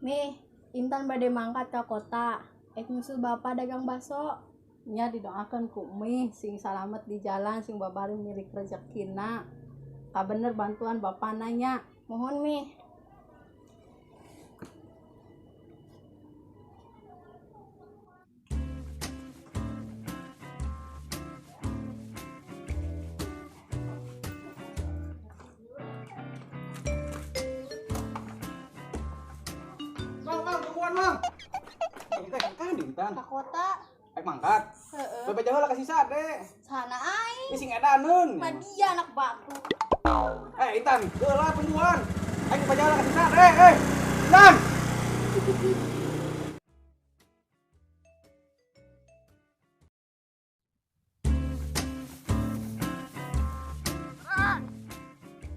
Mi, Intan bade mangkat ka kota. Ek nyusul bapak dagang baso. Nya didoakan ku Mi sing salamet di jalan, sing babari milik rezekina. Kabener bantuan bapak nanya. Mohon Mi. Mang, mang, tungguan, mang. Kita kan Intan. Ka kota. Ek mangkat. Heeh. Bapak jauh lah kasih sade. Sana aing. Ini sing edaneun. Madia anak batu. Eh, Intan, heula tungguan. Aing bapak jauh lah kasih sade, eh. Intan.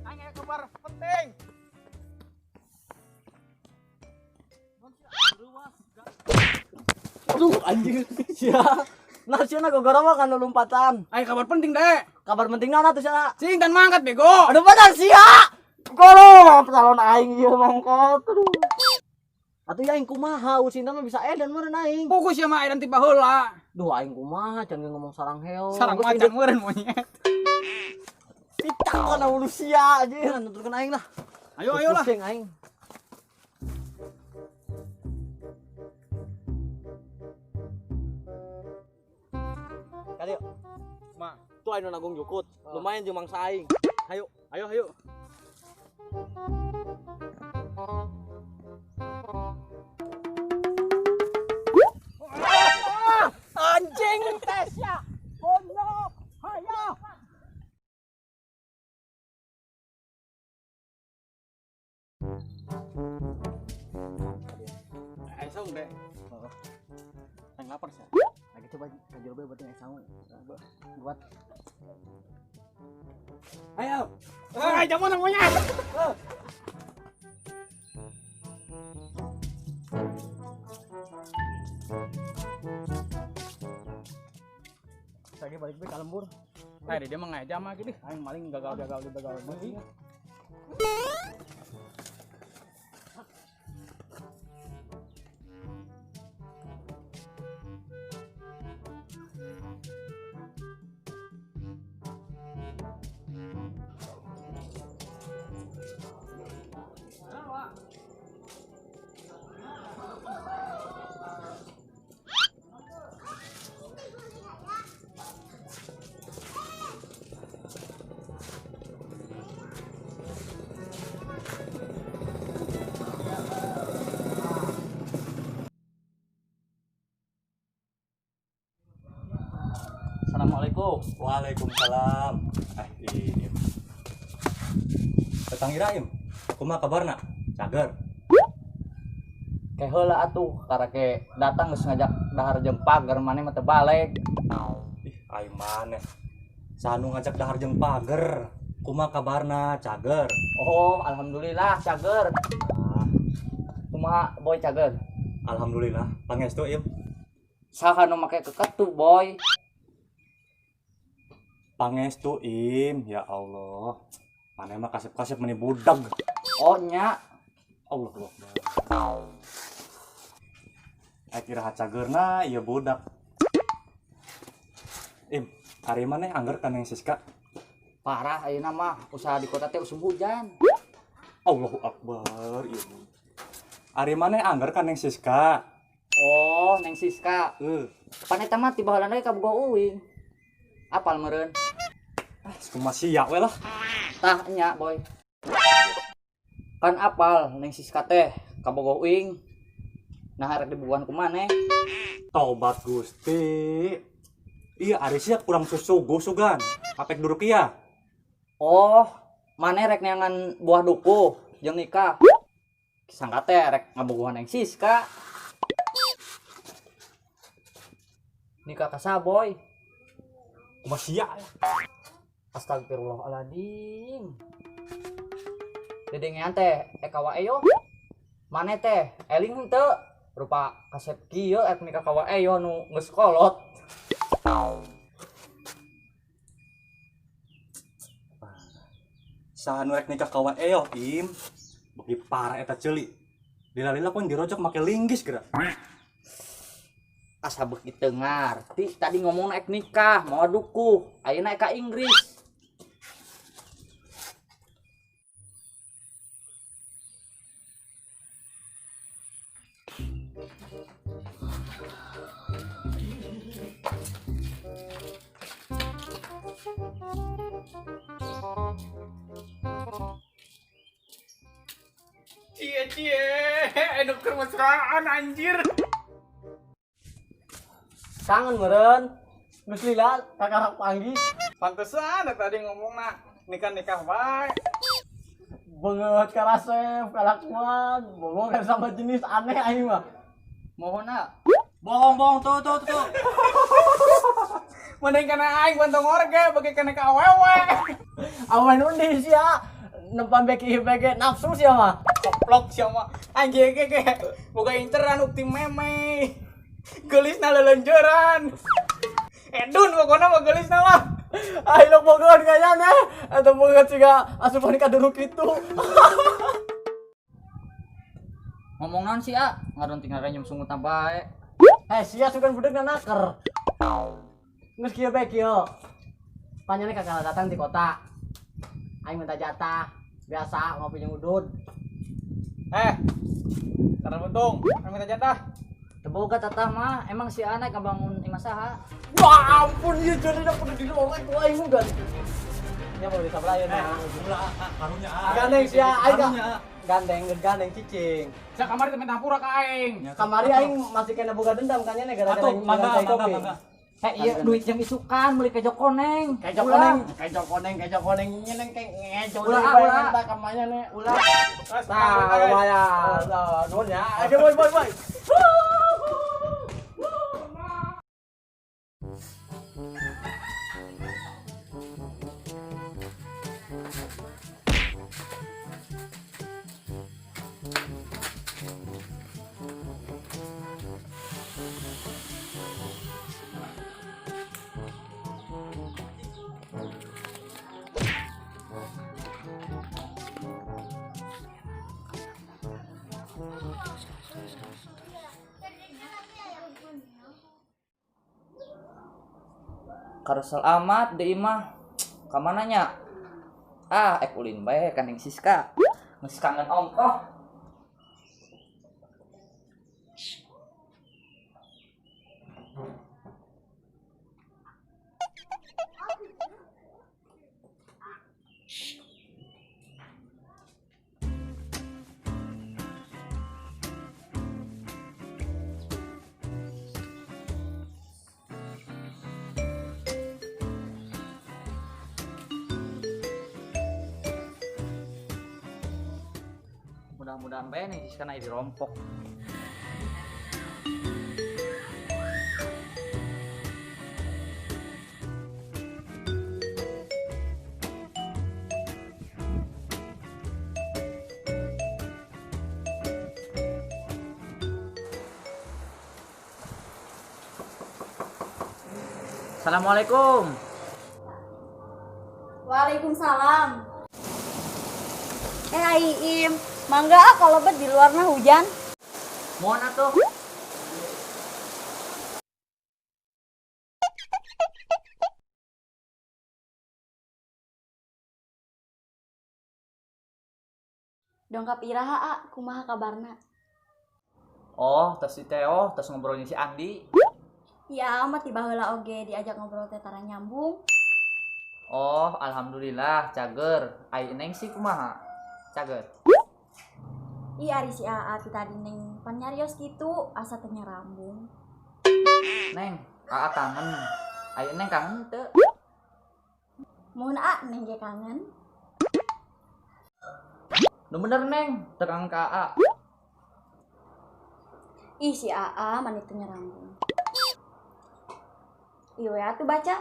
Aing aya kabar penting. Aduh anjing sia. Nah sia na gogoro mah kan lompatan. Aing kabar penting, Dek. Kabar penting naon atuh sia? Si Intan mangkat bego. Aduh bener sia. Goro calon aing ieu mangkat. Aduh. Atuh ya aing kumaha si Intan mah bisa edan meureun aing. Fokus ya mah edan tiba heula. Duh aing kumaha can ge ngomong sarang heo. Sarang macan meureun monyet. Pitak kana ulu sia anjing nuturkeun aing lah. Ayo ayo lah. Pusing aing. Kali yuk. Ma, Tuh aing nu nanggung jukut. Lumayan jeung mangsa aing. Hayu. Ayo ayo. Anjing tes ya. Bonyok. Hayo. Ayo saung, Dek. Aing lapar sih. Lagi coba ka jero bae berarti aing sangu. Buat. Ayo. Eh, jamu nang monyet. Lagi balik bae ka lembur. Eh, dia mah ngajam mah gitu. Aing maling gagal-gagal di begal deui. Assalamualaikum. Waalaikumsalam. Ini. Datang Iraim. Kumaha kabarna? Cager. Ke heula atuh karake datang geus ngajak dahar jeung pager maneh mah teu balik. Ih, aing maneh. Saha nu ngajak dahar jeung pager? Kumaha kabarna? Cager. Oh, alhamdulillah cager. Ah. Kumaha boy cager? Alhamdulillah. Pangestu Im. Saha nu make keketu boy? Pangestu Im, ya Allah. Maneh mah kasep-kasep meni budag. Oh nya. Allah Akbar. Kira cagerna ieu budak. Im, ari maneh angger ka Neng Siska? Parah ayeuna mah usaha di kota teh usum hujan. Allahu Akbar, ieu. Ari maneh angger ka Neng Siska? Oh, Neng Siska. Heuh. Pan eta mah ti baheula deui kabogoh uing. Apal meureun? Ah, kumaha sia we lah. Tah nya, Boy. Kan apal Neng Siska teh kabogoh uing. Nah rek dibubuhan ku maneh. Tobat Gusti. Iya ari sia kurang susuguh sugan. Apek duruk ieu. Oh, maneh rek neangan buah duku jeung nikah. Sangka teh rek ngabogohan Neng Siska. Nikah ka saha, Boy? Kumaha sia? Astagfirullahaladzim. Dedengean teh eka wae yo. Maneh teh eling henteu rupa kasep kieu ek nikah ka wae yo nu geus kolot. Saha nu rek nikah ka wae yo, Im? Beuki parah eta ceuli. Lila-lila pun dirojok make linggis geura. Asa beuki teu ngarti tadi ngomongna ek nikah mawa dukuh, ayeuna ek ka Inggris. Cie cie, enak kemesraan anjir. Kangen meureun. Geus lila kakarak panggih. Pantesan tadi ngomongna nikah-nikah wae. Banget karasep kalakuan, bohong kan sama jenis aneh aing mah. Mohon ah. Bohong-bohong tuh tuh tuh. Mending kana aing bantong orge bagi kana ka awewe. Awewe nu di sia nempan beki bege nafsu sia mah. Koplok sia mah. Anjing ge ge boga inceran ukti meme. Geulisna leuleunjeuran. Edun pokona mah geulisna lah. Aing lok bogohan kayaknya eta bogohan siga asupan ka duruk kitu. Ngomong naon sih, ah? Ngaron tinggal renyum sungut bae. Eh, sia sugan budeg naker. Geus kieu bae kieu. Panyane kakak datang di kota. Aing minta jatah. Biasa ngopi jeung udud. Eh. Karena untung, aing minta jatah. Teu boga jatah mah, emang si anak ngabangun imah saha? Wah, ampun ieu jadi kudu dilorek ku aing udah. Nya mau disabelah ieu nah. Ulah karunya. Gandeng sia aing. Gandeng, gandeng cicing. Sia kamari teh minta hampura ka aing. Kamari aing masih kena boga dendam kan nya gara-gara mangga mangga mangga. Eh iya duit yang isukan beli kejo koneng. Kejo koneng, kejo koneng, kejo koneng nyeneng kayak ngejo. Ulah ulah. Minta kamanya nih. Ulah. Nah, lumayan. Nuhun ya. Oke, boy boy boy. Karusel amat deui mah. Ka mana nya? Ah, ek ulin bae ka Neng Siska. Geus kangen ongkoh. Mudah-mudahan bae Neng Siska na dirompok. Assalamualaikum. Waalaikumsalam. Iim, mangga ah kalau bet di luar mah hujan. Mohon atuh. Dongkap iraha ah, kumaha kabarna? Oh, tos si Teo, tos ngobrolin si Andi. Ya amat ti baheula oge diajak ngobrol teh tara nyambung. Oh, alhamdulillah cager. Ai Neng sih kumaha? Cager. Ih ari si Aa ti tadi Neng pan nyarios kitu asa teu nyarambung. Neng, Aa kangen. Ai Neng kangen teu? Muhun A, Neng ge kangen. Nu bener Neng, teu kangen ka Aa. Ih si Aa mani teu nyarambung. Ieu we atuh baca.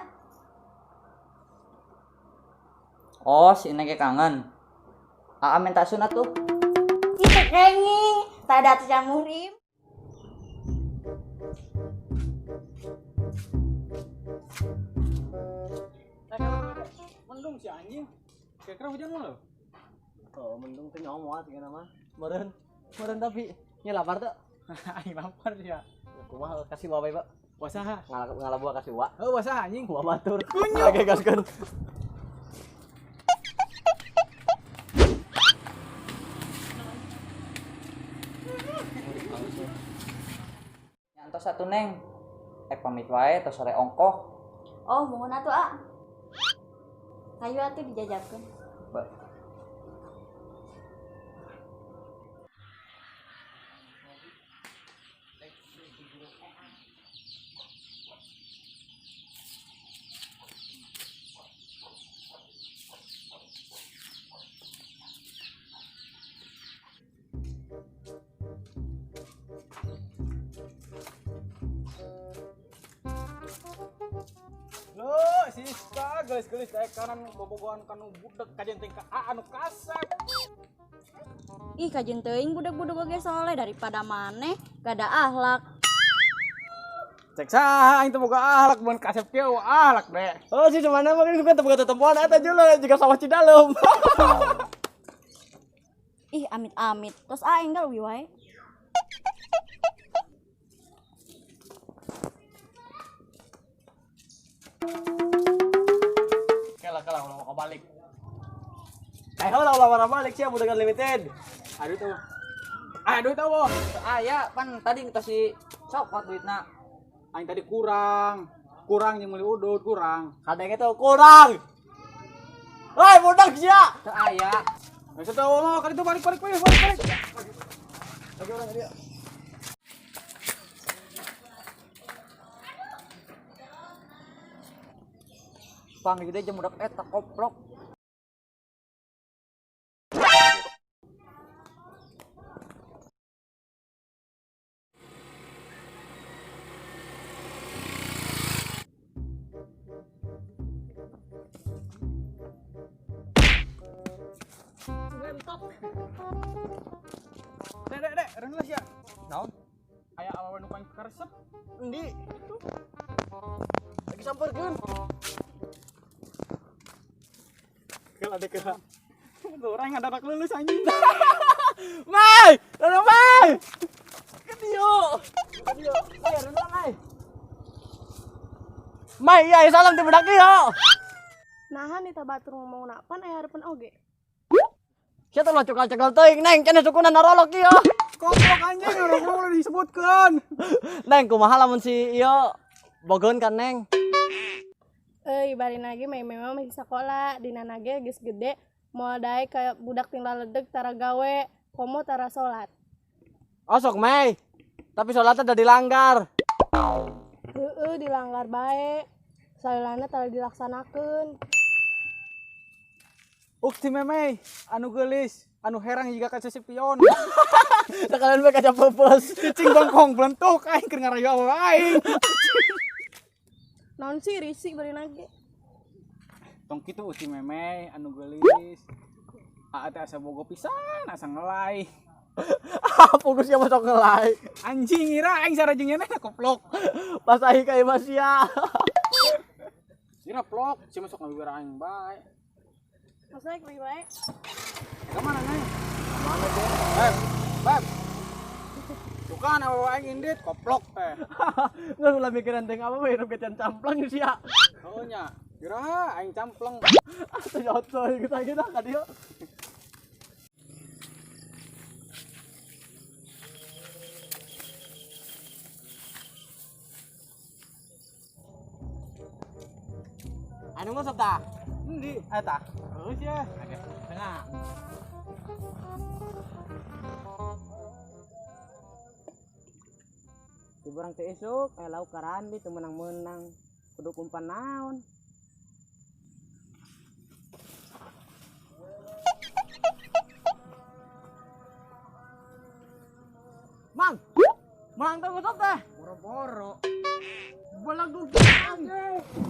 Oh, si Neng ge kangen. Aa minta sunat tuh. Ih teu kenging, tada atuh can muhrim. Mendung si anjing. Kira-kira hujan mah lo. Oh, mendung teh nyomot gimana mah. Meureun, meureun tapi nya lapar teu? Aing lapar ya. Kumaha kasih wae, Pak. Puasa. Ngalah buah kasih wa. Oh, puasa anjing. Wa batur. Oke, gaskeun. Nyantos satu Neng. Pamit wae tos sore ongkoh. Oh, muhun atuh A. Hayu atuh dijajakeun. Ba. Loh, Siska gelis-gelis daek kanan bobogohan kanu budeg kajen teh ka anu kasep. Ih kajen teuing budeg-budeg oge soleh daripada maneh gak ada akhlak. Cek saha aing teh boga akhlak mun kasep kieu akhlak deh. Oh, si mana mah kan teu boga tetempoan eta jeung juga sawah Cidalem. Ih amit-amit. Terus aing enggal uwi wae. Kela kela ulah mau balik. Heula ulah marah balik sia budak limited. Aduh tuh. Aduh tuh, Bo. Aya pan tadi kita si copot duitna. Aing tadi kurang. Kurang jeung meuli udut kurang. Kadenge tuh kurang. Hei, budak sia. Teu aya. Geus teu mau kali itu balik balik balik balik balik. Oke, orang dia. Panggil deui jeung budak eta koplok. Dek dek dek, reun lah sia. Naon? Aya awewe nu paling karesep. Endi? Lagi sampeurkeun. Kela dek kela. Orang ngadadak lulus anjing. Mai, lalu mai. Kedieu. Kedieu. Mai, reun mai. Mai, iya salam teh budak ieu. Naha nih batur ngomong pan aya hareupeun oge. Sia teh ulah cokal-cokal teuing, Neng, cenah sukuna narolok ieu. Koplok anjing ngomong udah disebutkeun. Neng, kumaha lamun si ieu bogoheun ka Neng? Euy, bari lagi mah memang masih sekolah, dina nage geus gede, moal daek ka budak tinggal ledeg tara gawe, komo tara salat. Oh, sok Mei. Tapi sholatnya udah dilanggar. Heeh, dilanggar bae. Salilana tara dilaksanakeun. Ukti memei anu geulis, anu herang jiga ka pion. Sekalian bae kaca peupeus. Cicing bengkong belentuk aing keur ngarayu awewe aing. Naon sih risik bari nage. Tong kitu uti memei anu geulis. Aa teh asa bogo pisan, asa ngelai. Fokusnya masuk ngelai. Anjing ngira aing sarajeng nyeneh koplok. Pas aing ka imah sia. Sira plok, si masuk ngawiwir aing bae. Maksudnya kuwi wae. Ka mana neng? Mana teh? Beb, beb. Tuh kan awewe aing indit koplok teh. Nggak ulah mikiran teh apa we hirup gecan camplang sia. Heuh nya. Iraha aing campleng. Atuh yoto kita kita ka dieu. Anu ngusap tah? Endi? Eta. Terus ya. Oke, tengah. Di barang teh esuk aya lauk karandi teu menang-menang. Kudu kumpan naon. Mang. Mang teh ngusap teh. Boro-boro. Belagu anjing.